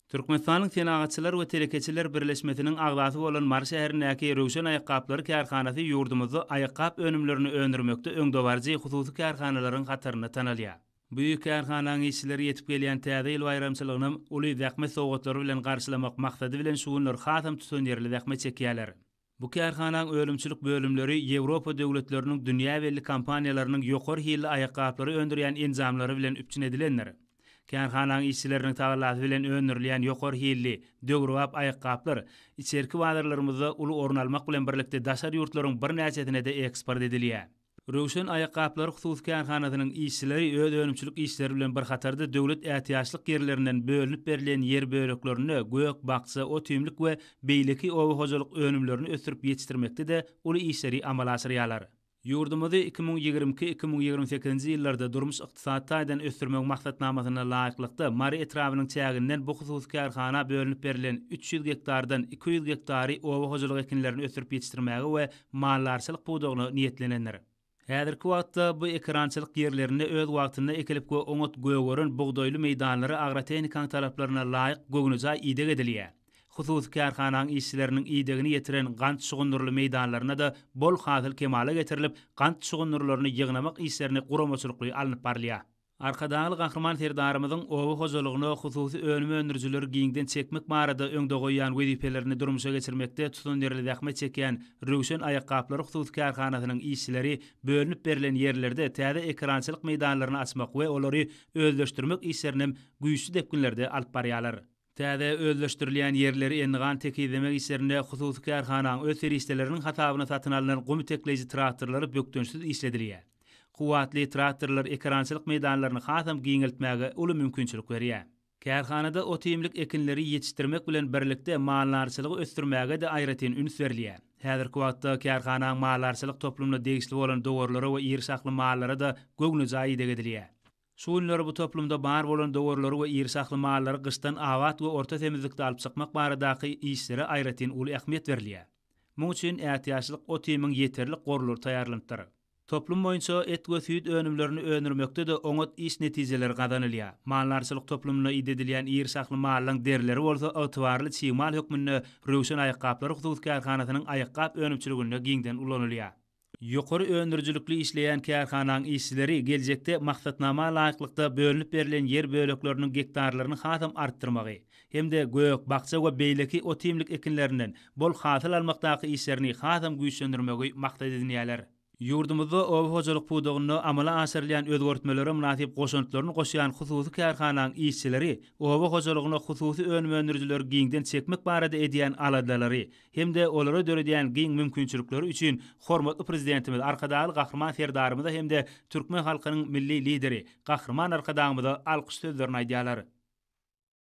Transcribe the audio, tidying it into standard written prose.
Türkmenistanyň Senagatçylar we telekeçiler birleşmesiniň agzasy bolan Mary şäherindäki Röwşen aýakgaplary kärhanasy ýurdumyzda aýakgap önümlerini öndürmekde öňdebaryjy hususy kärhanalaryň hatarynda tanalýar. Bu kärhananyň işçileri ýetip gelýän Täze ýyl baýramçylygynam uly zähmet sowgatlary bilen garşylamak maksady bilen şu günler hasam tutanýerli zähmet çekýärler. Bu kärhanaň önümçilik bölümleri Ýewropa döwletleriniň dünýä belli kompaniýalarynyň ýokary hilli aýakgaplary öndürýän enjamlary bilen üpjün edilendir. Kärhanaň işçileriniň tagallasy bilen öndürilýän ýokary hilli, döwrebap aýakgaplar içerki bazarlarymyzda uly orun almak bilen birlikde daşary ýurtlaryň birnäçesine-de eksport edilýär. Röwşen aýakgaplary hususy kärhanasynyň işçileri öz önümçilik işleri bilen bir hatarda döwlet ätiýaçlyk ýerlerinden bölünip berlen ýer böleklerinde gök, bakja, ot-iýmlik we beýleki oba hojalyk önümlerini ösdürip ýetişdirmekde-de uly işleri amala aşyrýarlar. Ýurdumyzy 2022, 2028-nji ýyllarda durmuş-ykdysady taýdan ösdürmegiň maksatnamasyna laýyklykda, Mary etrabynyň çäginden bu hususy kärhana bölünip berlen 300 gektardan 200 gektary oba hojalyk ekinlerini ösdürip ýetişdirmäge we maldarçylyk pudagyna niýetlenendir. Häzirki wagtda bu ekerançylyk ýerlerinde öz wagtynda ekilip we oňat gögeren bugdaýly meýdanlara agrotehnikanyň talaplaryna laýyk göwnejaý ideg edilýär. Hususy kärhananyň işçileriniň idegini ýetiren gant şugundyrly meýdanlarynda-da bol hasyl kemala getirilip, gant şugundyrlaryny ýygnamak işlerini guramaçylykly alnyp barylýar. Arkadagly Gahryman Serdarymyzyň oba hojalygyna hususy önüm öndürijileri giňden çekmek barada öňde goýýan wezipelerini durmuşa geçirmekde tutanýerli zähmet çekýän Röwşen aýakgaplary hususy kärhanasynyň işçileri bölünip berlen ýerlerde täze ekerançylyk meýdanlaryny açmak we olary özleşdirmek işlerinem güýçli depginlerde alyp barýarlar. Täze özleşdirilýän ýerleri endigan tekizlemek işlerinde hususy kärhananyň öz serişdeleriniň hasabyna satyn alnan gum itekleýji traktorlary bökdençsiz işledilýär. Kuwwatly traktorlar ekerançylyk meýdanlaryny hasam giňeltmäge uly mümkinçilik berýär. Kärhanada ot-iýmlik ekinleri ýetişdirmek bilen birlikde maldarçylygy ösdürmäge-de aýratyn üns berilýär. Häzirki wagtda kärhananyň maldarçylyk toplumyna degişli bolan dowarlara we iri şahly mallara-da göwnejaý ideg edilýär. Şu günler bu toplumda bar bolan dowarlary we iri şahly mallary gyşdan abat we orta semizlikde alyp çykmak baradaky işlere aýratyn uly ähmiýet berilýär. Muň üçin ätiýaçlyk ot-iýmiň ýeterlik gorlary taýýarlanypdyr. Toplum boýunça et we süýt önümlerini öndürmekde-de oňat iş netijeleri gazanylýar. Maldarçylyk toplumynda idedilýän iri şahly mallaň derileri bolsa ygtybarly çig mal hökmünde Röwşen aýakgaplary hususy kärhanasynyň aýakgap önümçiliginde giňden ulanylýar. Ýokary öndürijilikli işleýän kärhananyň işçileri geljekde maksatnama laýyklykda bölünip berlen ýer bölekleriniň gektarlaryny hasam artdyrmagy hem-de gök, bakja we beýleki ot-iýmlik ekinlerinden bol hasyl almakdaky işlerini hasam güýçlendirmegi maksat edinýärler. Ýurdumyzda oba hojalyk pudagynda amala aşyrylýan özgertmelere mynasyp goşantlaryny goşýan hususy kärhananyň işçileri oba hojalygyna hususy önüm öndürijileri giňden çekmek barada edýän aladalary hem-de olara döredýän giň mümkinçilikleri üçin hormatly Prezidentimiz Arkadagly Gahryman Serdarymyza hem-de türkmen halkynyň Milli Lideri Gahryman Arkadagymyza alkyş sözlerini aýdýarlar.